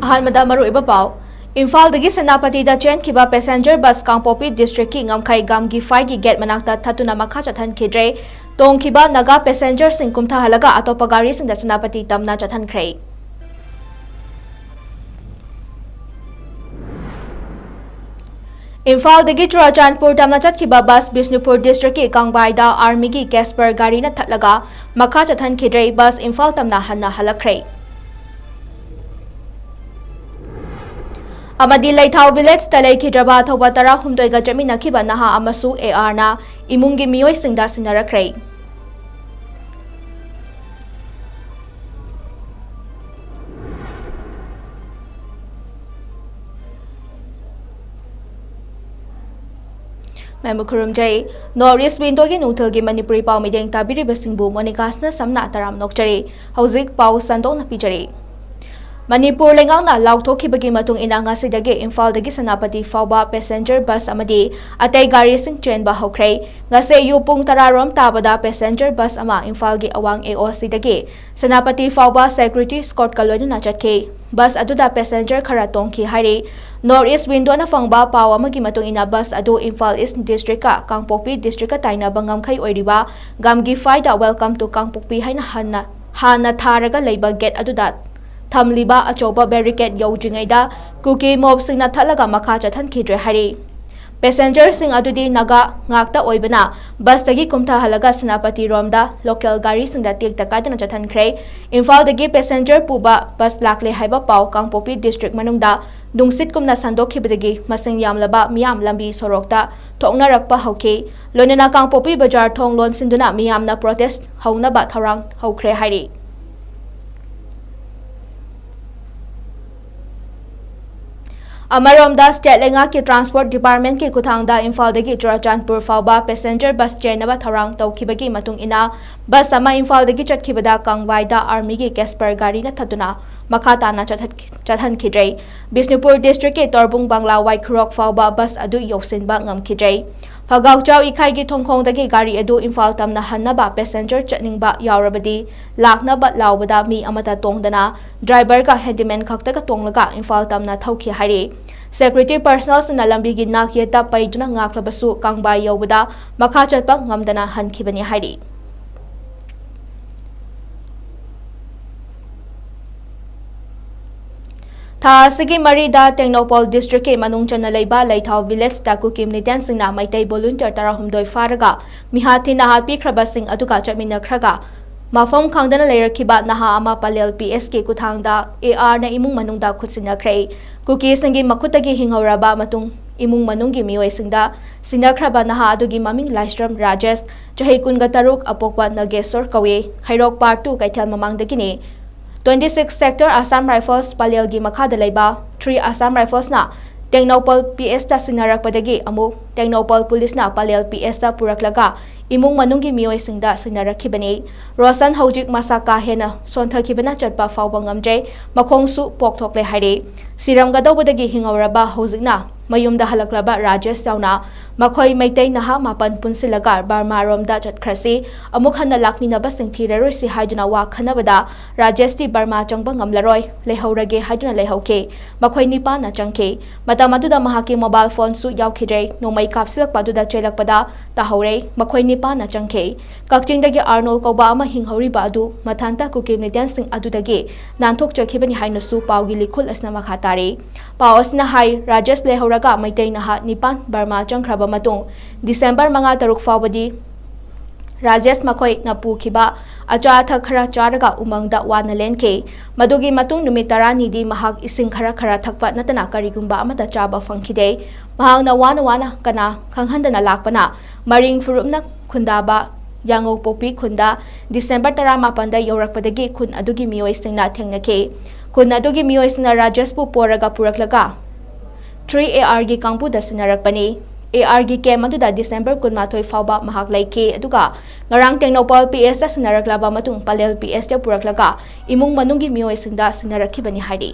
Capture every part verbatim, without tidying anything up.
ꯑꯍꯥꯟꯕꯗ ꯃꯔꯨꯑꯣꯏꯕ ꯄꯥꯎ꯫ ꯏꯝꯐꯥꯜꯗꯒꯤ ꯁꯦꯅꯥꯄꯇꯤꯗ ꯆꯦꯟꯈꯤꯕ passenger bus ꯀꯥꯡꯄꯣꯛꯄꯤ districtꯀꯤ ꯉꯝꯈꯩ ꯒꯥꯝꯒꯤ ꯐꯥꯏꯒꯤ gate ꯃꯅꯥꯛꯇ ꯊꯠꯇꯨꯅ ꯃꯈꯥ ꯆꯠꯍꯟꯈꯤꯗ꯭ꯔꯦ꯫ ꯇꯣꯡꯈꯤꯕ ꯅꯥꯒꯥ passengerꯁꯤꯡ ꯀꯨꯝꯊꯍꯜꯂꯒ ꯑꯇꯣꯞꯄ ꯒꯥꯔꯤꯁꯤꯡꯗ ꯁꯦꯅꯥꯄꯇꯤ ꯇꯝꯅ ꯆꯠꯍꯟꯈ꯭ꯔꯦ꯫ ꯏꯝꯐꯥꯜꯗꯒꯤ ꯆꯨꯔꯥꯆꯥꯟꯄꯨꯔ ꯇꯝꯅ ꯆꯠꯈꯤꯕ bus ꯕꯤꯁꯅꯨꯄꯨꯔ districtꯀꯤ ꯀꯥꯡꯕꯥꯏꯗ armyꯒꯤ Casper ꯒꯥꯔꯤꯅ ꯊꯠꯂꯒ ꯃꯈꯥ ꯆꯠꯍꯟꯈꯤꯗ꯭ꯔꯦ꯫ Bus ꯏꯝꯐꯥꯜ ꯇꯝꯅ ꯍꯟꯅ ꯍꯜꯂꯛꯈ꯭ꯔꯦ꯫ ꯑꯃꯗꯤ ꯂꯩꯊꯥꯎ villageꯇ ꯂꯩꯈꯤꯗ꯭ꯔꯕ ꯑꯊꯧꯕ ꯇꯔꯥꯍꯨꯝꯗꯣꯏꯒ ꯆꯠꯃꯤꯟꯅꯈꯤꯕ ꯅꯍꯥ ꯑꯃꯁꯨ ARꯅ ꯏꯃꯨꯡꯒꯤ ꯃꯤꯑꯣꯏꯁꯤꯡꯗ ꯁꯤꯟꯅꯔꯛꯈ꯭ꯔꯦ꯫ ꯃꯌꯥꯝꯕꯨ ꯈꯨꯔꯨꯝꯖꯔꯤ꯫ North East Windowꯒꯤ ꯅꯨꯡꯊꯤꯜꯒꯤ ꯃꯅꯤꯄꯨꯔꯤ ꯄꯥꯎ ꯃꯤꯠꯌꯦꯡ ꯇꯥꯕꯤꯔꯤꯕꯁꯤꯡꯕꯨ ꯃꯣꯅꯤꯀꯥꯁꯅ ꯁꯝꯅ ꯇꯔꯥꯝ ꯅꯣꯛꯆꯔꯤ꯫ ꯍꯧꯖꯤꯛ ꯄꯥꯎ ꯁꯟꯗꯣꯛꯅ ꯄꯤꯖꯔꯤ꯫ ꯃꯅꯤꯄꯨꯔ ꯂꯩꯉꯥꯛꯅ ꯂꯥꯎꯊꯣꯛꯈꯤꯕꯒꯤ ꯃꯇꯨꯡ ꯏꯟꯅ ꯉꯁꯤꯗꯒꯤ ꯏꯝꯐꯥꯜꯗꯒꯤ ꯁꯦꯅꯥꯄꯇꯤ ꯐꯥꯎꯕ passenger bus ꯑꯃꯗꯤ ꯑꯇꯩ ꯒꯥꯔꯤꯁꯤꯡ ꯆꯦꯟꯕ ꯍꯧꯈ꯭ꯔꯦ꯫ ꯉꯁꯤ ꯑꯌꯨꯛ ꯄꯨꯡ ꯇꯔꯥꯔꯣꯝ ꯇꯥꯕꯗ passenger bus ꯑꯃ ꯏꯝꯐꯥꯜꯒꯤ ꯑꯋꯥꯡ AOCꯗꯒꯤ ꯁꯦꯅꯥꯄꯇꯤ ꯐꯥꯎꯕ security escortꯀ ꯂꯣꯏꯅꯅ ꯆꯠꯈꯤ꯫ Bus ꯑꯗꯨꯗ passenger ꯈꯔ ꯇꯣꯡꯈꯤ ꯍꯥꯏꯔꯤ꯫ North East Windowꯅ ꯐꯪꯕ ꯄꯥꯎ ꯑꯃꯒꯤ ꯃꯇꯨꯡ ꯏꯟꯅ bus ꯑꯗꯨ ꯏꯝꯐꯥꯜ East districtꯀ ꯀꯥꯡꯄꯣꯛꯄꯤ districtꯀ ꯇꯥꯏꯅꯕ ꯉꯝꯈꯩ ꯑꯣꯏꯔꯤꯕ ꯒꯥꯝꯒꯤ ꯐꯥꯏꯗ Welcome to ꯀꯥꯡꯄꯣꯛꯄꯤ ꯍꯥꯏꯅ ꯍꯟꯅ, ꯍꯥꯟꯅ ꯊꯥꯔꯒ ꯂꯩꯕ gate ꯑꯗꯨꯗ ꯊꯝꯂꯤꯕ ꯑꯆꯧꯕ barricade ꯌꯧꯗ꯭ꯔꯤꯉꯩꯗ ꯀꯨꯀꯤ mobꯁꯤꯡꯅ ꯊꯠꯂꯒ ꯃꯈꯥ ꯆꯠꯍꯟꯈꯤꯗ꯭ꯔꯦ ꯍꯥꯏꯔꯤ꯫ Passengerꯁꯤꯡ ꯑꯗꯨꯗꯤ ꯅꯥꯒꯥ ꯉꯥꯛꯇ ꯑꯣꯏꯕꯅ busꯇꯒꯤ ꯀꯨꯝꯊꯍꯜꯂꯒ ꯁꯦꯅꯥꯄꯇꯤꯔꯣꯝꯗ local ꯒꯥꯔꯤꯁꯤꯡꯗ ꯇꯦꯛꯇ ꯀꯥꯏꯗꯅ ꯆꯠꯍꯟꯈ꯭ꯔꯦ꯫ ꯏꯝꯐꯥꯜꯗꯒꯤ passenger ꯄꯨꯕ bus ꯂꯥꯛꯂꯦ ꯍꯥꯏꯕ ꯄꯥꯎ ꯀꯥꯡꯄꯣꯛꯄꯤ district ꯃꯅꯨꯡꯗ ꯅꯨꯡꯁꯤꯠꯀꯨꯝꯅ ꯁꯟꯗꯣꯛꯈꯤꯕꯗꯒꯤ ꯃꯁꯤꯡ ꯌꯥꯝꯂꯕ ꯃꯤꯌꯥꯝ ꯂꯝꯕꯤ ꯁꯣꯔꯣꯛꯇ ꯊꯣꯛꯅꯔꯛꯄ ꯍꯧꯈꯤ꯫ ꯂꯣꯏꯅꯅ ꯀꯥꯡꯄꯣꯛꯄꯤ ꯕꯖꯥꯔ ꯊꯣꯡ ꯂꯣꯟꯁꯤꯟꯗꯨꯅ ꯃꯤꯌꯥꯝꯅ protest ꯍꯧꯅꯕ ꯊꯧꯔꯥꯡ ꯍꯧꯈ꯭ꯔꯦ ꯍꯥꯏꯔꯤ꯫ ꯑꯃꯔꯣꯝꯗ, state ꯂꯩꯉꯥꯛꯀꯤ transport departmentꯀꯤ ꯈꯨꯠꯊꯥꯡꯗ ꯏꯝꯐꯥꯜꯗꯒꯤ ꯆꯨꯔꯥꯆꯥꯟꯄꯨꯔ ꯐꯥꯎꯕ passenger bus ꯆꯦꯟꯅꯕ ꯊꯧꯔꯥꯡ ꯇꯧꯈꯤꯕꯒꯤ ꯃꯇꯨꯡ ꯏꯟꯅ, bus ꯑꯃ ꯏꯝꯐꯥꯜꯗꯒꯤ ꯆꯠꯈꯤꯕꯗ ꯀꯥꯡꯕꯥꯏꯗ armyꯒꯤ Casper ꯒꯥꯔꯤꯅ ꯊꯠꯇꯨꯅ ꯃꯈꯥ ꯇꯥꯅ ꯆꯠꯍꯠ-, ꯆꯠꯍꯟꯈꯤꯗ꯭ꯔꯦ꯫ ꯕꯤꯁꯅꯨꯄꯨꯔ districtꯀꯤ ꯇꯣꯔꯕꯨꯡ ꯕꯪꯂꯥ ꯋꯥꯏꯈꯨꯔꯣꯛ ꯐꯥꯎꯕ bus ꯑꯗꯨ ꯌꯧꯁꯤꯟꯕ ꯉꯝꯈꯤꯗ꯭ꯔꯦ꯫ ꯈꯒꯥꯎꯆꯥꯎ ꯏꯈꯥꯏꯒꯤ ꯊꯣꯡꯈꯣꯡꯗꯒꯤ ꯒꯥꯔꯤ ꯑꯗꯨ ꯏꯝꯐꯥꯜ ꯇꯝꯅ ꯍꯟꯅꯕ ꯄꯦꯁꯦꯟꯖꯔ ꯆꯠꯅꯤꯡꯕ ꯌꯥꯎꯔꯕꯗꯤ ꯂꯥꯛꯅꯕ ꯂꯥꯎꯕꯗ ꯃꯤ ꯑꯃꯠꯇ ꯇꯣꯡꯗꯅ ꯗ꯭ꯔꯥꯏꯚꯔꯒ ꯍꯦꯟꯗꯤꯃꯦꯟ ꯈꯛꯇꯒ ꯇꯣꯡꯂꯒ ꯏꯝꯐꯥꯜ ꯇꯝꯅ ꯊꯧꯈꯤ ꯍꯥꯏꯔꯤ꯫ ꯁꯦꯀ꯭ꯌꯨꯔꯤꯇꯤ ꯄꯔꯁꯅꯦꯜꯁꯤꯡꯅ ꯂꯝꯕꯤꯒꯤ ꯅꯥꯛ ꯌꯦꯠꯇ ꯄꯩꯗꯨꯅ ꯉꯥꯛꯂꯕꯁꯨ ꯀꯥꯡꯕꯥꯏ ꯌꯧꯕꯗ ꯃꯈꯥ ꯆꯠꯄ ꯉꯝꯗꯅ ꯍꯟꯈꯤꯕꯅꯤ ꯍꯥꯏꯔꯤ꯫ ꯊꯥ ꯑꯁꯤꯒꯤ ꯃꯔꯤꯗ ꯇꯦꯡꯅꯧꯄꯜ ꯗꯤꯁꯇ꯭ꯔꯤꯛꯀꯤ ꯃꯅꯨꯡ ꯆꯟꯅ ꯂꯩꯕ ꯂꯩꯊꯥꯎ ꯚꯤꯂꯦꯖꯇ ꯀꯨꯀꯤ ꯃꯤꯂꯤꯇꯦꯟꯁꯤꯡꯅ ꯃꯩꯇꯩ ꯚꯣꯂꯨꯟꯇꯤꯌꯔ ꯇꯔꯥꯍꯨꯝꯗꯣꯏ ꯐꯥꯔꯒ ꯃꯤꯍꯥꯠ ꯊꯤꯅ ꯍꯥꯠꯄꯤꯈ꯭ꯔꯕꯁꯤꯡ ꯑꯗꯨꯒ ꯆꯠꯃꯤꯟꯅꯈ꯭ꯔꯒ ꯃꯐꯝ ꯈꯪꯗꯅ ꯂꯩꯔꯛꯈꯤꯕ ꯅꯍꯥ ꯑꯃ ꯄꯂꯦꯜ ꯄꯤ ꯑꯦꯁꯀꯤ ꯈꯨꯠꯊꯥꯡꯗ ꯑꯦ ꯑꯥꯔꯅ ꯏꯃꯨꯡ ꯃꯅꯨꯡꯗ ꯈꯨꯠꯁꯤꯟꯅꯈ꯭ꯔꯦ꯫ ꯀꯨꯀꯤꯁꯤꯡꯒꯤ ꯃꯈꯨꯠꯇꯒꯤ ꯍꯤꯡꯍꯧꯔꯕ ꯃꯇꯨꯡ ꯏꯃꯨꯡ ꯃꯅꯨꯡꯒꯤ ꯃꯤꯑꯣꯏꯁꯤꯡꯗ ꯁꯤꯟꯅꯈ꯭ꯔꯕ ꯅꯍꯥ ꯑꯗꯨꯒꯤ ꯃꯃꯤꯡ ꯂꯥꯏꯁ꯭ꯔꯝ ꯔꯥꯖꯦꯁ, ꯆꯍꯤ ꯀꯨꯟꯒ ꯇꯔꯨꯛ, ꯑꯄꯣꯛꯄ ꯅꯒꯦꯁꯣꯔ ꯀꯧꯏ꯫ ꯍꯩꯔꯣꯛ ꯄꯥꯔꯠ ꯇꯨ ꯀꯩꯊꯦꯜ ꯃꯃꯥꯡꯗꯒꯤꯅꯤ꯫ Twenty six sector Assam Rifles ꯄꯂꯦꯜꯒꯤ ꯃꯈꯥꯗ ꯂꯩꯕ ꯊ꯭ꯔꯤ ꯑꯁꯥꯝ ꯔꯥꯏꯐꯜꯁꯅ ꯇꯦꯡꯅꯧꯄꯜ ꯄꯤ ꯑꯦꯁꯇ ꯁꯤꯟꯅꯔꯛꯄꯗꯒꯤ ꯑꯃꯨꯛ ꯇꯦꯡꯅꯧꯄꯜ ꯄꯨꯂꯤꯁꯅ ꯄꯂꯦꯜ ꯄꯤ ꯑꯦꯁꯇ ꯄꯨꯔꯛꯂꯒ ꯏꯃꯨꯡ ꯃꯅꯨꯡꯒꯤ ꯃꯤꯑꯣꯏꯁꯤꯡꯗ ꯁꯤꯟꯅꯔꯛꯈꯤꯕꯅꯤ꯫ ꯔꯣꯁꯟ ꯍꯧꯖꯤꯛ ꯃꯁꯥ ꯀꯥ ꯍꯦꯟꯅ ꯁꯣꯟꯊꯈꯤꯕꯅ ꯆꯠꯄ ꯐꯥꯎꯕ ꯉꯝꯗ꯭ꯔꯦ, ꯃꯈꯣꯡꯁꯨ ꯄꯣꯛꯊꯣꯛꯂꯦ ꯍꯥꯏꯔꯤ꯫ ꯁꯤꯔꯝꯒꯗꯧꯕꯗꯒꯤ ꯍꯤꯡꯍꯧꯔꯕ ꯍꯧꯖꯤꯛꯅ ꯃꯌꯨꯝꯗ ꯍꯜꯂꯛꯂꯕ ꯔꯥꯖꯦꯁ ꯌꯥꯎꯅ ꯃꯈꯣꯏ ꯃꯩꯇꯩ ꯅꯍꯥ ꯃꯥꯄꯟ ꯄꯨꯟꯁꯤꯜꯂꯒ ꯕꯔꯃꯥꯔꯣꯝꯗ ꯆꯠꯈ꯭ꯔꯁꯤ, ꯑꯃꯨꯛ ꯍꯟꯅ ꯂꯥꯛꯃꯤꯟꯅꯕꯁꯤꯡ ꯊꯤꯔꯔꯣꯏꯁꯤ ꯍꯥꯏꯗꯨꯅ ꯋꯥ ꯈꯟꯅꯕꯗ ꯔꯥꯖꯦꯁꯇꯤ ꯕꯔꯃꯥ ꯆꯪꯕ ꯉꯝꯂꯔꯣꯏ, ꯂꯩꯍꯧꯔꯒꯦ ꯍꯥꯏꯗꯨꯅ ꯂꯩꯍꯧꯈꯤ꯫ ꯃꯈꯣꯏ ꯅꯤꯄꯥꯟꯅ ꯆꯪꯈꯤ꯫ ꯃꯇꯝ ꯑꯗꯨꯗ ꯃꯍꯥꯛꯀꯤ ꯃꯣꯕꯥꯏꯜ ꯐꯣꯟꯁꯨ ꯌꯥꯎꯈꯤꯗ꯭ꯔꯦ꯫ ꯅꯣꯡꯃꯩ ꯀꯥꯞꯁꯤꯜꯂꯛꯄ ꯑꯗꯨꯗ ꯆꯦꯜꯂꯛꯄꯗ ꯇꯥꯍꯧꯔꯦ꯫ ꯃꯈꯣꯏ ꯅꯤꯄꯥꯟꯅ ꯆꯪꯈꯤ꯫ ꯀꯛꯆꯤꯡꯗꯒꯤ ꯑꯥꯔꯅꯣꯜ ꯀꯧꯕ ꯑꯃ ꯍꯤꯡꯍꯧꯔꯤꯕ ꯑꯗꯨ ꯃꯊꯟꯇ ꯀꯨꯀꯤ ꯃꯤꯂꯤꯇꯦꯟꯁꯤꯡ ꯑꯗꯨꯗꯒꯤ ꯅꯥꯟꯊꯣꯛꯆꯈꯤꯕꯅꯤ ꯍꯥꯏꯅꯁꯨ ꯄꯥꯎꯒꯤ ꯂꯤꯈꯨꯜ ꯑꯁꯤꯅ ꯃꯈꯥ ꯇꯥꯔꯤ꯫ ꯄꯥꯎ ꯑꯁꯤꯅ ꯍꯥꯏ, ꯔꯥꯖꯦꯁ ꯂꯩꯍꯧꯔꯒ ꯃꯩꯇꯩ ꯅꯍꯥ ꯅꯤꯄꯥꯟ ꯕꯔꯃꯥ ꯆꯪꯈ꯭ꯔꯕ ꯃꯇꯨꯡ ꯗꯤꯁꯦꯝꯕꯔ ꯃꯉꯥ ꯇꯔꯨꯛ ꯐꯥꯎꯕꯗꯤ ꯔꯥꯖꯦꯁ ꯃꯈꯣꯏꯅ ꯄꯨꯈꯤꯕ ꯑꯆꯥ ꯑꯊꯛ ꯈꯔ ꯆꯥꯔꯒ ꯎꯃꯪꯗ ꯋꯥꯅ ꯂꯦꯟꯈꯤ꯫ ꯃꯗꯨꯒꯤ ꯃꯇꯨꯡ ꯅꯨꯃꯤꯠ ꯇꯔꯥꯅꯤꯗꯤ ꯃꯍꯥꯛ ꯏꯁꯤꯡ ꯈꯔ ꯈꯔ ꯊꯛꯄ ꯅꯠꯇꯅ ꯀꯔꯤꯒꯨꯝꯕ ꯑꯃꯠꯇ ꯆꯥꯕ ꯐꯪꯈꯤꯗꯦ꯫ ꯃꯍꯥꯛꯅ ꯋꯥꯅ ꯋꯥꯅ ꯀꯅꯥ ꯈꯪꯍꯟꯗꯅ ꯂꯥꯛꯄꯅ ꯃꯔꯤꯡ ꯐꯨꯔꯨꯞꯅ ꯈꯨꯟꯗꯥꯕ ꯌꯥꯉꯧꯄꯣꯛꯄꯤ ꯈꯨꯟꯗ ꯗꯤꯁꯦꯝꯕꯔ ꯇꯔꯥꯃꯥꯄꯟꯗ ꯌꯧꯔꯛꯄꯗꯒꯤ ꯈꯨꯟ ꯑꯗꯨꯒꯤ ꯃꯤꯑꯣꯏꯁꯤꯡꯅ ꯊꯦꯡꯅꯈꯤ꯫ ꯈꯨꯟ ꯑꯗꯨꯒꯤ ꯃꯤꯑꯣꯏꯁꯤꯡꯅ ꯔꯥꯖꯦꯁꯄꯨ ꯄꯣꯔꯒ ꯄꯨꯔꯛꯂꯒ ꯊ꯭ꯔꯤ ꯑꯦ ꯑꯥꯔꯒꯤ ꯀꯥꯡꯕꯨꯗ ꯁꯤꯟꯅꯔꯛꯄꯅꯤ꯫ ꯑꯦ ꯑꯥꯔꯒꯤ ꯀꯦꯝ ꯑꯗꯨꯗ ꯗꯤꯁꯦꯝꯕꯔ ꯀꯨꯟꯃꯥꯊꯣꯏ ꯐꯥꯎꯕ ꯃꯍꯥꯛ ꯂꯩꯈꯤ, ꯑꯗꯨꯒ ꯉꯔꯥꯡ ꯇꯦꯡꯅꯧꯄꯜ ꯄꯤ ꯑꯦꯁꯇ ꯁꯤꯟꯅꯔꯛꯂꯕ ꯃꯇꯨꯡ ꯄꯂꯦꯜ ꯄꯤ ꯑꯦꯁꯇ ꯄꯨꯔꯛꯂꯒ ꯏꯃꯨꯡ ꯃꯅꯨꯡꯒꯤ ꯃꯤꯑꯣꯏꯁꯤꯡꯗ ꯁꯤꯟꯅꯔꯛꯈꯤꯕꯅꯤ ꯍꯥꯏꯔꯤ꯫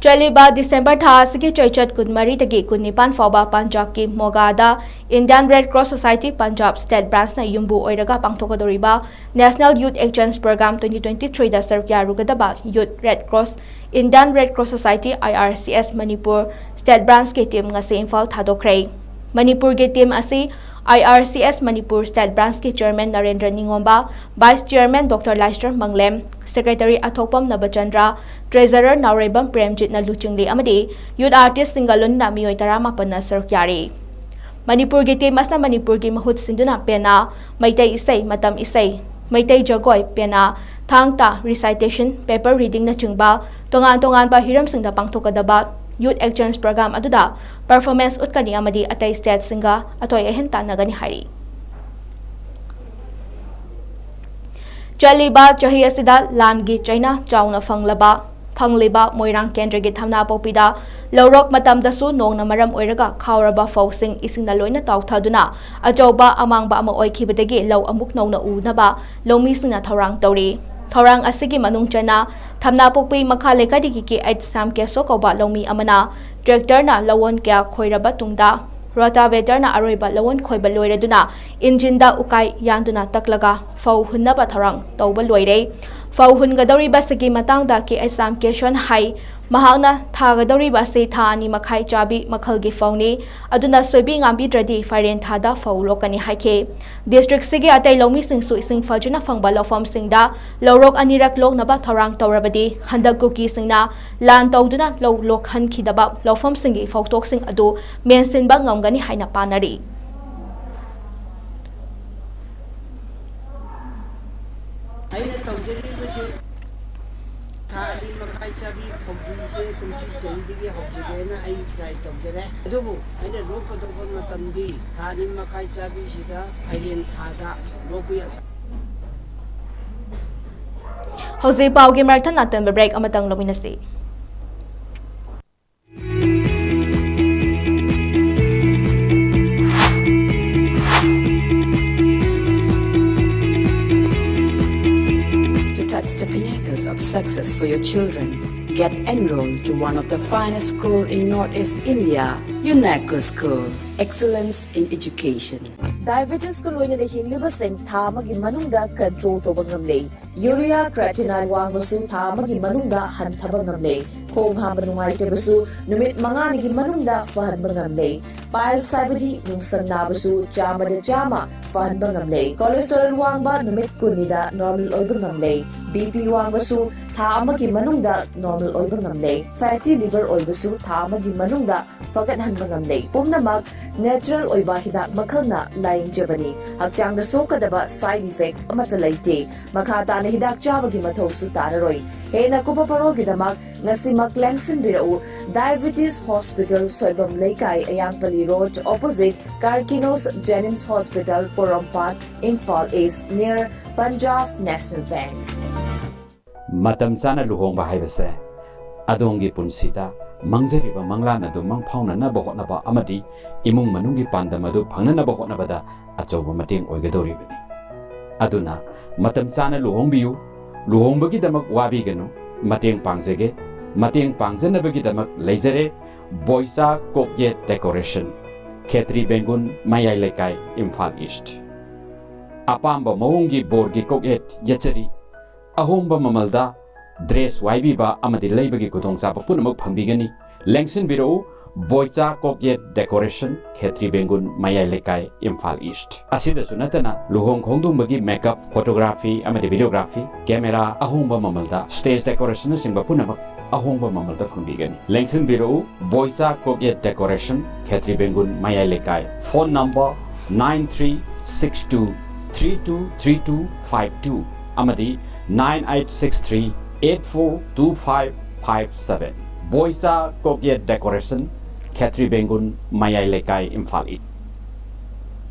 ꯆꯠꯂꯤꯕ ꯗꯤꯁꯦꯝꯕꯔ ꯊꯥ ꯑꯁꯤꯒꯤ ꯆꯩꯆꯠ ꯀꯨꯟꯃꯔꯤꯗꯒꯤ ꯀꯨꯟꯅꯤꯄꯥꯟ ꯐꯥꯎꯕ ꯄꯟꯖꯥꯕꯀꯤ ꯃꯣꯒꯥꯗ Indian Red Cross Society Punjab State Branchꯅ ꯌꯨꯝꯕꯨ ꯑꯣꯏꯔꯒ ꯄꯥꯡꯊꯣꯛꯀꯗꯧꯔꯤꯕ National Youth Exchange Program twenty twenty-threeꯗ ꯁꯔꯨꯛ ꯌꯥꯔꯨꯒꯗꯕ Youth Red Cross, Indian Red Cross Society, I R C S, Manipur State Branchꯀꯤ team ꯉꯁꯤ ꯏꯝꯐꯥꯜ ꯊꯥꯗꯣꯛꯈ꯭ꯔꯦ꯫ ꯃꯅꯤꯄꯨꯔꯒꯤ team ꯑꯁꯤ I R C S Manipur State Branchꯀꯤ Chairman Narendra ꯅꯤꯉꯣꯝꯕ, Vice Chairman Doctor Laishram ꯃꯪꯂꯦꯝ, Secretary ꯑꯊꯣꯛꯄꯝ ꯅꯕꯆꯟꯗ꯭ꯔ, Treasurer ꯅꯥꯎꯔꯩꯕꯝ ꯄ꯭ꯔꯦꯝꯖꯤꯠꯅ ꯂꯨꯆꯤꯡꯂꯤ ꯑꯃꯗꯤ youth artistꯁꯤꯡꯒ ꯂꯣꯏꯅꯅ ꯃꯤꯑꯣꯏ ꯇꯔꯥꯃꯥꯄꯟꯅ ꯁꯔꯨꯛ ꯌꯥꯔꯤ꯫ ꯃꯅꯤꯄꯨꯔꯒꯤ team ꯑꯁꯤꯅ ꯃꯅꯤꯄꯨꯔꯒꯤ ꯃꯍꯨꯠ ꯁꯤꯟꯗꯨꯅ ꯄꯦꯅꯥ, ꯃꯩꯇꯩ ꯏꯁꯩ, ꯃꯇꯝ ꯏꯁꯩ, ꯃꯩꯇꯩ ꯖꯒꯣꯏ, ꯄꯦꯅꯥ, ꯊꯥꯡ ꯇꯥ, recitation, paper readingꯅꯆꯤꯡꯕ ꯇꯣꯉꯥꯟ ꯇꯣꯉꯥꯟꯕ ꯍꯤꯔꯝꯁꯤꯡꯗ ꯄꯥꯡꯊꯣꯛꯀꯗꯕ Youth Exchange Program ꯑꯗꯨꯗ performance ꯎꯠꯀꯅꯤ ꯑꯃꯗꯤ ꯑꯇꯩ stateꯁꯤꯡꯒ ꯑꯊꯣꯏ ꯑꯍꯦꯟ ꯇꯥꯟꯅꯒꯅꯤ ꯍꯥꯏꯔꯤ꯫ ꯆꯠꯂꯤꯕ ꯆꯍꯤ ꯑꯁꯤꯗ ꯂꯥꯟꯒꯤ ꯆꯩꯅꯥ ꯆꯥꯎꯅ ꯐꯪꯂꯕ, ꯐꯪꯂꯤꯕ ꯃꯣꯏꯔꯥꯡ ꯀꯦꯟꯗ꯭ꯔꯒꯤ ꯊꯝꯅꯥꯄꯣꯛꯄꯤꯗ ꯂꯧꯔꯣꯛ ꯃꯇꯝꯗꯁꯨ ꯅꯣꯡꯅ ꯃꯔꯝ ꯑꯣꯏꯔꯒ ꯈꯥꯎꯔꯕ ꯐꯧꯁꯤꯡ ꯏꯁꯤꯡꯅ ꯂꯣꯏꯅ ꯇꯥꯎꯊꯗꯨꯅ ꯑꯆꯧꯕ ꯑꯃꯥꯡꯕ ꯑꯃ ꯑꯣꯏꯈꯤꯕꯗꯒꯤ ꯂꯧ ꯑꯃꯨꯛ ꯅꯧꯅ ꯎꯅꯕ ꯂꯧꯃꯤꯁꯤꯡꯅ ꯊꯧꯔꯥꯡ ꯇꯧꯔꯤ꯫ ꯊꯧꯔꯥꯡ ꯑꯁꯤꯒꯤ ꯃꯅꯨꯡ ꯆꯟꯅ ꯊꯝꯅꯥꯄꯣꯛꯄꯤ ꯃꯈꯥ ꯂꯩꯀꯥꯏꯗꯒꯤ ꯀꯦ ꯑꯩꯆ ꯁ꯭ꯌꯥꯝ ꯀꯦꯁꯣ ꯀꯧꯕ ꯂꯧꯃꯤ ꯑꯃꯅ tractorꯅ ꯂꯧꯋꯣꯟ ꯀꯌꯥ ꯈꯣꯏꯔꯕ ꯇꯨꯡꯗ rotavetterꯅ ꯑꯔꯣꯏꯕ ꯂꯧꯋꯣꯟ ꯈꯣꯏꯕ ꯂꯣꯏꯔꯗꯨꯅ engineꯗ ꯎꯀꯥꯏ ꯌꯥꯟꯗꯨꯅ ꯇꯛꯂꯒ ꯐꯧ ꯍꯨꯟꯅꯕ ꯊꯧꯔꯥꯡ ꯇꯧꯕ ꯂꯣꯏꯔꯦ꯫ ꯐꯧ ꯍꯨꯟꯒꯗꯧꯔꯤꯕꯁꯤꯒꯤ ꯃꯇꯥꯡꯗ ꯀꯦ ꯑꯩꯆ ꯁ꯭ꯌꯥꯝ ꯀꯦꯁꯣꯟ ꯍꯥꯏ, ꯃꯍꯥꯛꯅ ꯊꯥꯒꯗꯧꯔꯤꯕ ꯑꯁꯤ ꯊꯥ ꯑꯅꯤ ꯃꯈꯥꯏ ꯆꯥꯕꯤ ꯃꯈꯜꯒꯤ ꯐꯧꯅꯤ, ꯑꯗꯨꯅ ꯁꯣꯏꯕꯤ ꯉꯥꯝꯕꯤꯗ꯭ꯔꯗꯤ ꯐꯥꯏꯔꯦꯟ ꯊꯥꯗ ꯐꯧ ꯂꯣꯛꯀꯅꯤ ꯍꯥꯏꯈꯤ꯫ Districtꯁꯤꯒꯤ ꯑꯇꯩ ꯂꯧꯃꯤꯁꯤꯡꯁꯨ ꯏꯁꯤꯡ ꯐꯖꯅ ꯐꯪꯕ ꯂꯧꯐꯝꯁꯤꯡꯗ ꯂꯧꯔꯣꯛ ꯑꯅꯤꯔꯛ ꯂꯣꯛꯅꯕ ꯊꯧꯔꯥꯡ ꯇꯧꯔꯕꯗꯤ ꯍꯟꯗꯛ ꯀꯨꯀꯤꯁꯤꯡꯅ ꯂꯥꯟ ꯇꯧꯗꯨꯅ ꯂꯧ ꯂꯣꯛꯍꯟꯈꯤꯗꯕ ꯂꯧꯐꯝꯁꯤꯡꯒꯤ ꯐꯧꯊꯣꯛꯁꯤꯡ ꯑꯗꯨ ꯃꯦꯟꯁꯤꯟꯕ ꯉꯝꯒꯅꯤ ꯍꯥꯏꯅ ꯄꯥꯅꯔꯤ꯫ ꯑꯩꯅ ꯇꯧꯖꯔꯤꯕꯁꯦ ꯊꯥ ꯑꯅꯤ ꯃꯈꯥꯏ ꯆꯥꯕꯤ ꯐꯧꯗꯨꯁꯦ ꯀꯨꯝꯁꯤ ꯆꯍꯤꯗꯒꯤ ꯍꯧꯖꯒꯦꯅ ꯑꯩ try ꯇꯧꯖꯔꯦ꯫ ꯑꯗꯨꯕꯨ ꯑꯩꯅ ꯂꯣꯛꯀꯗꯧꯕ ꯃꯇꯝꯗꯤ ꯊꯥ ꯑꯅꯤ ꯃꯈꯥꯏ ꯆꯥꯕꯤꯁꯤꯗ ꯐꯥꯏꯔꯦꯟ ꯊꯥꯗ ꯂꯣꯛꯄ ꯌꯥꯏ꯫ ꯍꯧꯖꯤꯛ ꯄꯥꯎꯒꯤ ꯃꯔꯛ ꯊꯠꯅ ꯑꯇꯦꯟꯕ break ꯑꯃꯇꯪ ꯂꯧꯃꯤꯟꯅꯁꯤ꯫ To touch the pinnacles of success for your children, Get enrolled to one of the finest school in Northeast India, UNESCO School. Excellence in education. Diabetesꯀ ꯂꯣꯏꯅꯅ ꯍꯤꯡꯂꯤꯕꯁꯤꯡ ꯊꯥ ꯑꯃꯒꯤ ꯃꯅꯨꯡꯗ control ꯇꯧꯕ ꯉꯝꯂꯦ꯫ Urea creatinine ꯋꯥꯡꯕꯁꯨ ꯊꯥ ꯑꯃꯒꯤ ꯃꯅꯨꯡꯗ ꯍꯟꯊꯕ ꯉꯝꯂꯦ꯫ ꯈꯣꯡ ꯍꯥꯝꯕ ꯅꯨꯡꯉꯥꯏꯇꯕꯁꯨ ꯅꯨꯃꯤꯠ ꯃꯉꯥꯅꯤꯒꯤ ꯃꯅꯨꯡꯗ ꯐꯍꯟꯕ ꯉꯝꯂꯦ꯫ Piles ꯍꯥꯏꯕꯗꯤ ꯅꯨꯡꯁꯪ ꯅꯥꯕꯁꯨ ꯆꯥꯝꯃꯗ ꯆꯥꯝꯃ ꯐꯍꯟꯕ ꯉꯝꯂꯦ꯫ Cholesterol ꯋꯥꯡꯕ ꯅꯨꯃꯤꯠ ꯀꯨꯟꯅꯤꯗ normal ꯑꯣꯏꯕ ꯉꯝꯂꯦ꯫ BP ꯋꯥꯡꯕꯁꯨ ꯊꯥ ꯑꯃꯒꯤ ꯃꯅꯨꯡꯗ normal ꯑꯣꯏꯕ ꯉꯝꯂꯦ꯫ Fatty liver ꯑꯣꯏꯕꯁꯨ ꯊꯥ ꯑꯃꯒꯤ ꯃꯅꯨꯡꯗ ꯐꯒꯠꯍꯟꯕ ꯉꯝꯂꯦ꯫ ꯄꯨꯝꯅꯃꯛ natural ꯑꯣꯏꯕ ꯍꯤꯗꯥꯛ ꯃꯈꯜꯅ ꯂꯥꯌꯦꯡꯖꯕꯅꯤ꯫ ꯍꯛꯆꯥꯡꯗ ꯁꯣꯛꯀꯗꯕ side effect ꯑꯃꯠꯇ ꯂꯩꯇꯦ꯫ ꯃꯈꯥ ꯇꯥꯅ ꯍꯤꯗꯥꯛ ꯆꯥꯕꯒꯤ ꯃꯊꯧꯁꯨ ꯇꯥꯔꯔꯣꯏ꯫ ꯍꯦꯟꯅ ꯀꯨꯞꯄ ꯄꯔꯣꯜꯒꯤꯗꯃꯛ ꯉꯁꯤꯃꯛ ꯂꯦꯡꯁꯤꯟꯕꯤꯔꯛꯎ꯫ Diabetes Hospital, ꯁꯣꯏꯕꯝ ꯂꯩꯀꯥꯏ, ꯑꯌꯥꯡꯄꯜꯂꯤ Road, opposite Karkinos Jenims Hospital, ꯄꯣꯔꯣꯝꯄꯥꯠ, Imphal East, near Punjab National Bank꯫ ꯃꯇꯝ ꯆꯥꯅ ꯂꯨꯍꯣꯡꯕ ꯍꯥꯏꯕꯁꯦ ꯑꯗꯣꯝꯒꯤ ꯄꯨꯟꯁꯤꯗ ꯃꯪꯖꯔꯤꯕ ꯃꯪꯂꯥꯟ ꯑꯗꯨ ꯃꯪꯐꯥꯎꯅꯅꯕ ꯍꯣꯠꯅꯕ ꯑꯃꯗꯤ ꯏꯃꯨꯡ ꯃꯅꯨꯡꯒꯤ ꯄꯥꯟꯗꯝ ꯑꯗꯨ ꯐꯪꯅꯅꯕ ꯍꯣꯠꯅꯕꯗ ꯑꯆꯧꯕ ꯃꯇꯦꯡ ꯑꯣꯏꯒꯗꯧꯔꯤꯕꯅꯤ꯫ ꯑꯗꯨꯅ ꯃꯇꯝ ꯆꯥꯅ ꯂꯨꯍꯣꯡꯕꯤꯌꯨ꯫ ꯂꯨꯍꯣꯡꯕꯒꯤꯗꯃꯛ ꯋꯥꯕꯤꯒꯅꯨ꯫ ꯃꯇꯦꯡ ꯄꯥꯡꯖꯒꯦ꯫ ꯃꯇꯦꯡ ꯄꯥꯡꯖꯅꯕꯒꯤꯗꯃꯛ ꯂꯩꯖꯔꯦ ꯕꯣꯏꯆꯥ ꯀꯣꯛꯌꯦꯠ ꯗꯦꯀꯣꯔꯦꯁꯟ, ꯈꯦꯇ꯭ꯔꯤ ꯕꯦꯡꯒꯨꯟ, ꯃꯌꯥꯏ ꯂꯩꯀꯥꯏ, ꯏꯝꯐꯥꯜ ꯏꯁ꯭ꯠ꯫ ꯑꯄꯥꯝꯕ ꯃꯑꯣꯡꯒꯤ ꯕꯣꯔꯒꯤ ꯀꯣꯛꯌꯦꯠ ꯌꯦꯠꯆꯔꯤ꯫ ꯑꯍꯣꯡꯕ ꯃꯃꯜꯗ ꯗ꯭ꯔꯦꯁ ꯋꯥꯏꯕꯤꯕ ꯑꯃꯗꯤ ꯂꯩꯕꯒꯤ ꯈꯨꯗꯣꯡꯆꯥꯕ ꯄꯨꯝꯅꯃꯛ ꯐꯪꯕꯤꯒꯅꯤ꯫ ꯂꯦꯡꯁꯤꯟꯕꯤꯔꯛꯎ, ꯕꯣꯏꯆꯥ ꯀꯣꯛꯌꯦꯠ ꯗꯦꯀꯣꯔꯦꯁꯟ, ꯈꯦꯇ꯭ꯔꯤ ꯕꯦꯡꯒꯨꯟ, ꯃꯌꯥꯏ ꯂꯩꯀꯥꯏ, ꯏꯝꯐꯥꯜ ꯏꯁ꯭ꯠ꯫ ꯑꯁꯤꯗꯁꯨ ꯅꯠꯇꯅ ꯂꯨꯍꯣꯡ ꯈꯣꯡꯗꯣꯡꯕꯒꯤ ꯃꯦꯀꯞ, ꯐꯣꯇꯣꯒ꯭ꯔꯥꯐꯤ ꯑꯃꯗꯤ ꯚꯤꯗꯤꯑꯣꯒ꯭ꯔꯥꯐꯤ, ꯀꯦꯃꯦꯔꯥ ꯑꯍꯣꯡꯕ ꯃꯃꯜꯗ, ꯁ꯭ꯇꯦꯖ ꯗꯦꯀꯣꯔꯦꯁꯟꯅꯆꯤꯡꯕ ꯄꯨꯝꯅꯃꯛ ꯑꯍꯣꯡꯕ ꯃꯃꯜꯗ ꯐꯪꯕꯤꯒꯅꯤ꯫ ꯂꯦꯡꯁꯤꯟꯕꯤꯔꯛꯎ, ꯕꯣꯏꯆꯥ ꯀꯣꯛꯌꯦꯠ ꯗꯦꯀꯣꯔꯦꯁꯟ, ꯈꯦꯇ꯭ꯔꯤ ꯕꯦꯡꯒꯨꯟ, ꯃꯌꯥꯏ ꯂꯩꯀꯥꯏ꯫ Phone number nine three six two three two three two five two ꯑꯃꯗꯤ nine eight six three eight four two five five seven꯫ ꯕꯣꯏꯆꯥ ꯀꯣꯛꯌꯦꯠ ꯗꯦꯀꯣꯔꯦꯁꯟ, ꯈꯦꯇ꯭ꯔꯤ ꯕꯦꯡꯒꯨꯟ, ꯃꯌꯥꯏ ꯂꯩꯀꯥꯏ, ꯏꯝꯐꯥꯜ ꯏꯁ꯭ꯠ꯫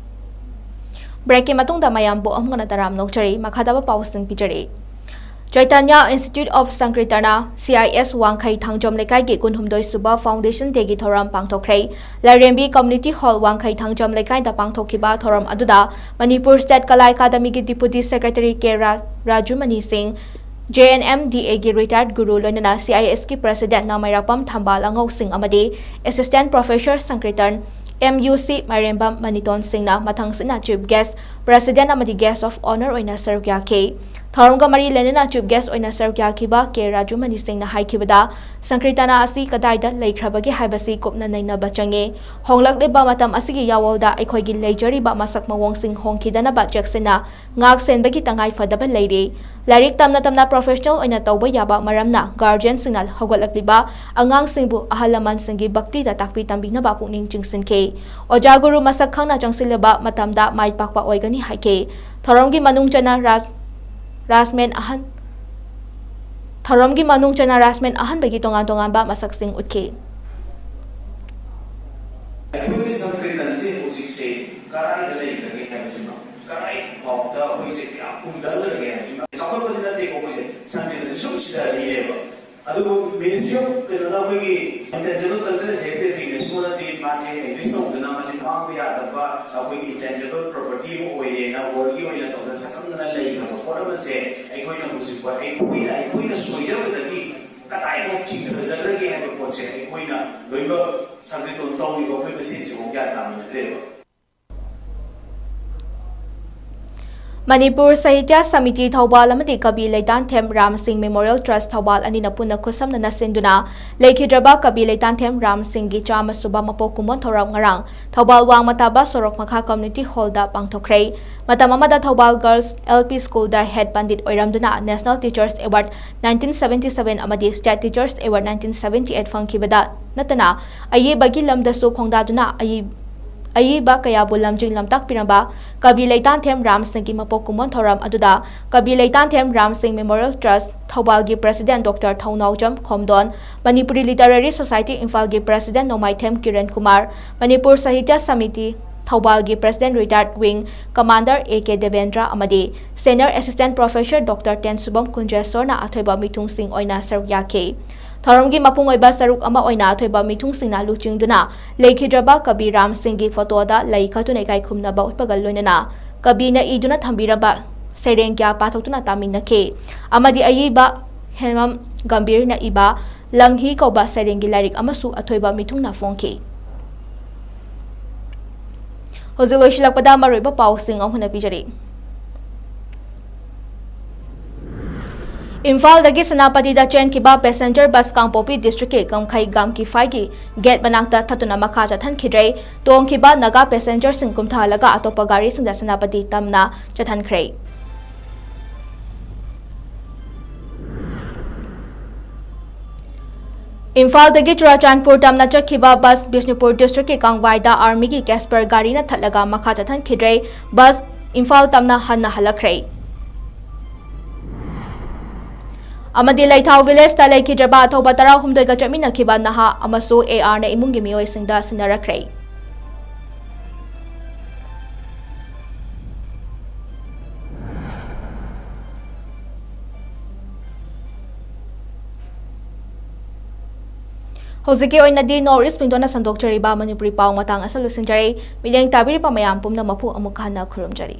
ꯕ꯭ꯔꯦꯛꯀꯤ ꯃꯇꯨꯡꯗ ꯃꯌꯥꯝꯕꯨ ꯑꯃꯨꯛ ꯍꯟꯅ ꯇꯔꯥꯝꯅ ꯑꯣꯛꯆꯔꯤ꯫ ꯃꯈꯥ ꯇꯥꯕ ꯄꯥꯎꯁꯤꯡ ꯄꯤꯖꯔꯤ꯫ ꯆꯩꯇꯟꯌ Institute of Sankirtana, C I S, ꯋꯥꯡꯈꯩ ꯊꯥꯡꯖꯝ ꯂꯩꯀꯥꯏꯒꯤ ꯀꯨꯟꯍꯨꯝꯗꯣꯏ ꯁꯨꯕ Foundation Dayꯒꯤ ꯊꯧꯔꯝ ꯄꯥꯡꯊꯣꯛꯈ꯭ꯔꯦ꯫ ꯂꯥꯏꯔꯦꯝꯕꯤ Community Hall, ꯋꯥꯡꯈꯩ ꯊꯥꯡꯖꯝ ꯂꯩꯀꯥꯏꯗ ꯄꯥꯡꯊꯣꯛꯈꯤꯕ ꯊꯧꯔꯝ ꯑꯗꯨꯗ Manipur State Kala Academyꯒꯤ Deputy Secretary K ꯔꯥ-, ꯔꯥꯖꯨꯃꯅꯤ ꯁꯤꯡ, JNMDAꯒꯤ retired ꯒꯨꯔꯨ ꯂꯣꯏꯅꯅ CISꯀꯤ president ꯅꯥꯃꯩꯔꯥꯛꯄꯝ ꯊꯝꯕꯥꯜ ꯑꯉꯧ ꯁꯤꯡ ꯑꯃꯗꯤ assistant professor Sankirtan, MUC ꯃꯥꯏꯔꯦꯝꯕꯝ ꯃꯅꯤꯇꯣꯟ ꯁꯤꯡꯅ ꯃꯊꯪꯁꯤꯠꯅ chief guest, president ꯑꯃꯗꯤ guest of honour ꯑꯣꯏꯅ ꯁꯔꯨꯛ ꯌꯥꯈꯤ꯫ ꯊꯧꯔꯝꯒ ꯃꯔꯤ ꯂꯩꯅꯅ chief guest ꯑꯣꯏꯅ ꯁꯔꯨꯛ ꯌꯥꯈꯤꯕ ꯀꯦ ꯔꯥꯖꯨꯃꯅꯤ ꯁꯤꯡꯅ ꯍꯥꯏꯈꯤꯕꯗ, ꯁꯪꯀ꯭ꯔꯤꯇꯥꯅꯥ ꯑꯁꯤ ꯀꯗꯥꯏꯗ ꯂꯩꯈ꯭ꯔꯕꯒꯦ ꯍꯥꯏꯕꯁꯤ ꯀꯨꯞꯅ ꯅꯩꯅꯕ ꯆꯪꯉꯤ꯫ ꯍꯣꯡꯂꯛꯂꯤꯕ ꯃꯇꯝ ꯑꯁꯤꯒꯤ ꯌꯥꯑꯣꯜꯗ ꯑꯩꯈꯣꯏꯒꯤ ꯂꯩꯖꯔꯤꯕ ꯃꯁꯛ ꯃꯑꯣꯡꯁꯤꯡ ꯍꯣꯡꯈꯤꯗꯅꯕ ꯆꯦꯛꯁꯤꯟꯅ ꯉꯥꯛ ꯁꯦꯟꯕꯒꯤ ꯇꯉꯥꯏ ꯐꯗꯕ ꯂꯩꯔꯤ꯫ ꯂꯥꯏꯔꯤꯛ ꯇꯝꯅ ꯇꯝꯅ professional ꯑꯣꯏꯅ ꯇꯧꯕ ꯌꯥꯕ ꯃꯔꯝꯅ guardianꯁꯤꯡꯅ ꯍꯧꯒꯠꯂꯛꯂꯤꯕ ꯑꯉꯥꯡꯁꯤꯡꯕꯨ ꯑꯍꯜ ꯂꯃꯟꯁꯤꯡꯒꯤ ꯚꯛꯇꯤꯗ ꯇꯥꯛꯄꯤ ꯇꯝꯕꯤꯅꯕ ꯄꯨꯛꯅꯤꯡ ꯆꯤꯡꯁꯤꯟꯈꯤ꯫ ꯑꯣꯖꯥ ꯒꯨꯔꯨ ꯃꯁꯛ ꯈꯪꯅ ꯆꯪꯁꯤꯜꯂꯕ ꯃꯇꯝꯗ ꯃꯥꯏ ꯄꯥꯛꯄ ꯑꯣꯏꯒꯅꯤ ꯍꯥꯏꯈꯤ꯫ ꯊꯧꯔꯝꯒꯤ ꯃꯅꯨꯡ ꯆꯟꯅ ꯔꯥꯖ-, ꯔꯥꯖꯃꯦꯟ ꯑꯍꯟ, ꯊꯧꯔꯝꯒꯤ ꯃꯅꯨꯡ ꯆꯟꯅ ꯔꯥꯖꯃꯦꯟ ꯑꯍꯟꯕꯒꯤ ꯇꯣꯉꯥꯟ ꯇꯣꯉꯥꯟꯕ ꯃꯁꯛꯁꯤꯡ ꯎꯠꯈꯤ꯫ ꯑꯩꯈꯣꯏꯒꯤ ꯁꯪꯀ꯭ꯔꯤꯇꯟꯁꯦ ꯍꯧꯖꯤꯛꯁꯦ ꯀꯗꯥꯏꯗ ꯂꯩꯈ꯭ꯔꯒꯦ ꯍꯥꯏꯕꯁꯤꯃ, ꯀꯗꯥꯏ ꯐꯥꯎꯗ ꯑꯩꯈꯣꯏꯁꯦ ꯀꯌꯥ ꯀꯨꯝꯊꯈ꯭ꯔꯒꯦ ꯍꯥꯏꯕꯁꯤꯃ, ꯆꯥꯎꯈꯠꯄꯗꯤ ꯅꯠꯇꯦꯀꯣ ꯑꯩꯈꯣꯏꯁꯦ, ꯁꯪꯀ꯭ꯔꯤꯇꯟꯁꯦ ꯁꯨꯝ ꯁꯤꯊꯔꯛꯏꯅꯦꯕ꯫ ꯑꯗꯨꯕꯨ Ministry of ꯀꯩꯅꯣꯅ ꯑꯩꯈꯣꯏꯒꯤ Intangible Cultural Heritageꯅ ꯁꯨꯅꯗꯤ ꯃꯥꯁꯦ exist ꯇꯧꯗꯅ ꯃꯁꯤ ꯃꯥꯡꯕ ꯌꯥꯗꯕ ꯑꯩꯈꯣꯏꯒꯤ intangible property ꯑꯃ ꯑꯣꯏꯔꯦꯅ worldꯀꯤ ꯑꯣꯏꯅ ꯇꯧꯗꯅ ꯁꯛꯈꯪꯗꯅ ꯂꯩꯈ꯭ꯔꯕ ꯄꯣꯠ ꯑꯃꯁꯦ ꯑꯩꯈꯣꯏꯅ ꯍꯧꯖꯤꯛꯐꯥꯎ ꯑꯩꯈꯣꯏꯅ, ꯑꯩꯈꯣꯏꯅ ꯁꯣꯏꯖꯕꯗꯒꯤ ꯀꯗꯥꯏꯐꯥꯎ ꯆꯤꯡꯊꯖꯈ꯭ꯔꯒꯦ ꯍꯥꯏꯕ ꯄꯣꯠꯁꯦ ꯑꯩꯈꯣꯏꯅ ꯂꯣꯏꯅꯃꯛ ꯁꯪꯀ꯭ꯔꯤꯇꯟ ꯇꯧꯔꯤꯕ ꯑꯩꯈꯣꯏ ꯃꯁꯦꯟꯁꯤꯐꯥꯎ ꯒ꯭ꯌꯥꯟ ꯇꯥꯃꯤꯟꯅꯗ꯭ꯔꯦꯕ꯫ ꯃꯅꯤꯄꯨꯔ ꯁꯥꯍꯤꯇ꯭ꯌ ꯁꯃꯤꯇꯤ ꯊꯧꯕꯥꯜ ꯑꯃꯗꯤ ꯀꯕꯤ ꯂꯩꯇꯥꯟꯊꯦꯝ ꯔꯥꯝ ꯁꯤꯡ Memorial Trust ꯊꯧꯕꯥꯜ ꯑꯅꯤꯅ ꯄꯨꯟꯅ ꯈꯨꯠꯁꯝꯅꯅ ꯁꯤꯟꯗꯨꯅ ꯂꯩꯈꯤꯗ꯭ꯔꯕ ꯀꯕꯤ ꯂꯩꯇꯥꯟꯊꯦꯝ ꯔꯥꯝ ꯁꯤꯡꯒꯤ ꯆꯥꯝꯃ ꯁꯨꯕ ꯃꯄꯣꯛ ꯀꯨꯝꯑꯣꯟ ꯊꯧꯔꯝ ꯉꯔꯥꯡ ꯊꯧꯕꯥꯜ ꯋꯥꯡꯃ ꯇꯥꯕ ꯁꯣꯔꯣꯛ ꯃꯈꯥ Community Hallꯗ ꯄꯥꯡꯊꯣꯛꯈ꯭ꯔꯦ꯫ ꯃꯇꯝ ꯑꯃꯗ Thoubal Girls LP Schoolꯗ head Pandit ꯑꯣꯏꯔꯝꯗꯨꯅ National Teachers Award nineteen seventy seven ꯑꯃꯗꯤ State Teachers Award nineteen seventy eight ꯐꯪꯈꯤꯕꯗ ꯅꯠꯇꯅ ꯑꯏꯕꯒꯤ ꯂꯝꯗꯁꯨ ꯈꯣꯡꯗꯥꯗꯨꯅ ꯑꯏ-, ꯑꯏꯕ ꯀꯌꯥꯕꯨ ꯂꯝꯖꯤꯡ ꯂꯝꯇꯥꯛꯄꯤꯔꯝꯕ ꯀꯕꯤ ꯂꯩꯇꯥꯟꯊꯦꯝ ꯔꯥꯝ ꯁꯤꯡꯒꯤ ꯃꯄꯣꯛ ꯀꯨꯝꯑꯣꯟ ꯊꯧꯔꯝ ꯑꯗꯨꯗ ꯀꯕꯤ ꯂꯩꯇꯥꯟꯊꯦꯝ ꯔꯥꯝ ꯁꯤꯡ Memorial Trust ꯊꯧꯕꯥꯜꯒꯤ President Doctor ꯊꯧꯅꯥꯎꯖꯝ ꯈꯣꯝꯗꯣꯟ, Manipuri Literary Society ꯏꯝꯐꯥꯜꯒꯤ President Nongmaithem Kiran Kumar, Manipur Sahitya samiti ꯊꯧꯕꯥꯜꯒꯤ President retired wing commander A K Debendra ꯑꯃꯗꯤ Senior Assistant Professor Doctor ꯇꯦꯟꯁꯨꯕꯝ ꯀꯨꯟꯖꯦꯁꯣꯔꯅ ꯑꯊꯣꯏꯕ ꯃꯤꯊꯨꯡꯁꯤꯡ ꯑꯣꯏꯅ ꯁꯔꯨꯛ ꯌꯥꯈꯤ꯫ ꯊꯧꯔꯝꯒꯤ ꯃꯄꯨꯡ ꯑꯣꯏꯕ ꯁꯔꯨꯛ ꯑꯃ ꯑꯣꯏꯅ ꯑꯊꯣꯏꯕ ꯃꯤꯊꯨꯡꯁꯤꯡꯅ ꯂꯨꯆꯤꯡꯗꯨꯅ ꯂꯩꯈꯤꯗ꯭ꯔꯕ ꯀꯕꯤ ꯔꯥꯝ ꯁꯤꯡꯒꯤ photoꯗ ꯂꯩ ꯀꯠꯇꯨꯅ ꯏꯀꯥꯏ ꯈꯨꯝꯅꯕ ꯎꯠꯄꯒ ꯂꯣꯏꯅꯅ ꯀꯕꯤꯅ ꯏꯗꯨꯅ ꯊꯝꯕꯤꯔꯝꯕ ꯁꯩꯔꯦꯡ ꯀꯌꯥ ꯄꯥꯊꯣꯛꯇꯨꯅ ꯇꯥꯃꯤꯟꯅꯈꯤ꯫ ꯑꯃꯗꯤ ꯑꯏꯕ ꯍꯦꯃꯝ ꯒꯝꯚꯤꯔꯅ ꯏꯕ ꯂꯪꯍꯤ ꯀꯧꯕ ꯁꯩꯔꯦꯡꯒꯤ ꯂꯥꯏꯔꯤꯛ ꯑꯃꯁꯨ ꯑꯊꯣꯏꯕ ꯃꯤꯊꯨꯡꯅ ꯐꯣꯡꯈꯤ꯫ ꯍꯧꯖꯤꯛ ꯂꯣꯏꯁꯤꯜꯂꯛꯄꯗ ꯃꯔꯨꯑꯣꯏꯕ ꯄꯥꯎꯁꯤꯡ ꯑꯃꯨꯛ ꯍꯟꯅ ꯄꯤꯖꯔꯤ꯫ ꯏꯝꯐꯥꯜꯗꯒꯤ ꯁꯦꯅꯥꯄꯇꯤꯗ ꯆꯦꯟꯈꯤꯕ passenger bus ꯀꯥꯡꯄꯣꯛꯄꯤ districtꯀꯤ ꯀꯝꯈꯩ ꯒꯥꯝꯀꯤꯐꯥꯏꯒꯤ gate ꯃꯅꯥꯛꯇ ꯊꯠꯇꯨꯅ ꯃꯈꯥ ꯆꯠꯊꯟꯈꯤꯗ꯭ꯔꯦ꯫ ꯇꯣꯡꯈꯤꯕ ꯅꯥꯒꯥ passengerꯁꯤꯡ ꯀꯨꯝꯊꯍꯜꯂꯒ ꯑꯇꯣꯞꯄ ꯒꯥꯔꯤꯁꯤꯡꯗ ꯁꯦꯅꯥꯄꯇꯤ ꯇꯝꯅ ꯆꯠꯊꯟꯈ꯭ꯔꯦ꯫ ꯏꯝꯐꯥꯜꯗꯒꯤ ꯆꯨꯔꯥꯆꯥꯟꯄꯨꯔ ꯇꯝꯅ ꯆꯠꯈꯤꯕ bus ꯕꯤꯁꯅꯨꯄꯨꯔ districtꯀꯤ ꯀꯥꯡꯋꯥꯏꯗ armyꯒꯤ Casper ꯒꯥꯔꯤꯅ ꯊꯠꯂꯒ ꯃꯈꯥ ꯆꯠꯊꯟꯈꯤꯗ꯭ꯔꯦ꯫ Bus ꯏꯝꯐꯥꯜ ꯇꯝꯅ ꯍꯟꯅ ꯍꯜꯂꯛꯈ꯭ꯔꯦ꯫ ꯑꯃꯗꯤ ꯂꯩꯊꯥꯎ villageꯇ ꯂꯩꯈꯤꯗ꯭ꯔꯕ ꯑꯊꯧꯕ ꯇꯔꯥꯍꯨꯝꯗꯣꯏꯒ ꯆꯠꯃꯤꯟꯅꯈꯤꯕ ꯅꯍꯥ ꯑꯃꯁꯨ ARꯅ ꯏꯃꯨꯡꯒꯤ ꯃꯤꯑꯣꯏꯁꯤꯡꯗ ꯁꯤꯟꯅꯔꯛꯈ꯭ꯔꯦ꯫ ꯍꯧꯖꯤꯛꯀꯤ ꯑꯣꯏꯅꯗꯤ North East Window ꯅ ꯁꯟꯗꯣꯛꯆꯔꯤꯕ ꯃꯅꯤꯄꯨꯔꯤ ꯄꯥꯎ ꯃꯇꯥꯡ ꯑꯁꯤ ꯂꯣꯏꯁꯤꯟꯖꯔꯦ꯫ ꯃꯤꯠꯌꯦꯡ ꯇꯥꯕꯤꯔꯤꯕ ꯃꯌꯥꯝ ꯄꯨꯝꯅꯃꯛꯄꯨ ꯑꯃꯨꯛ ꯍꯟꯅ ꯈꯨꯔꯨꯝꯖꯔꯤ꯫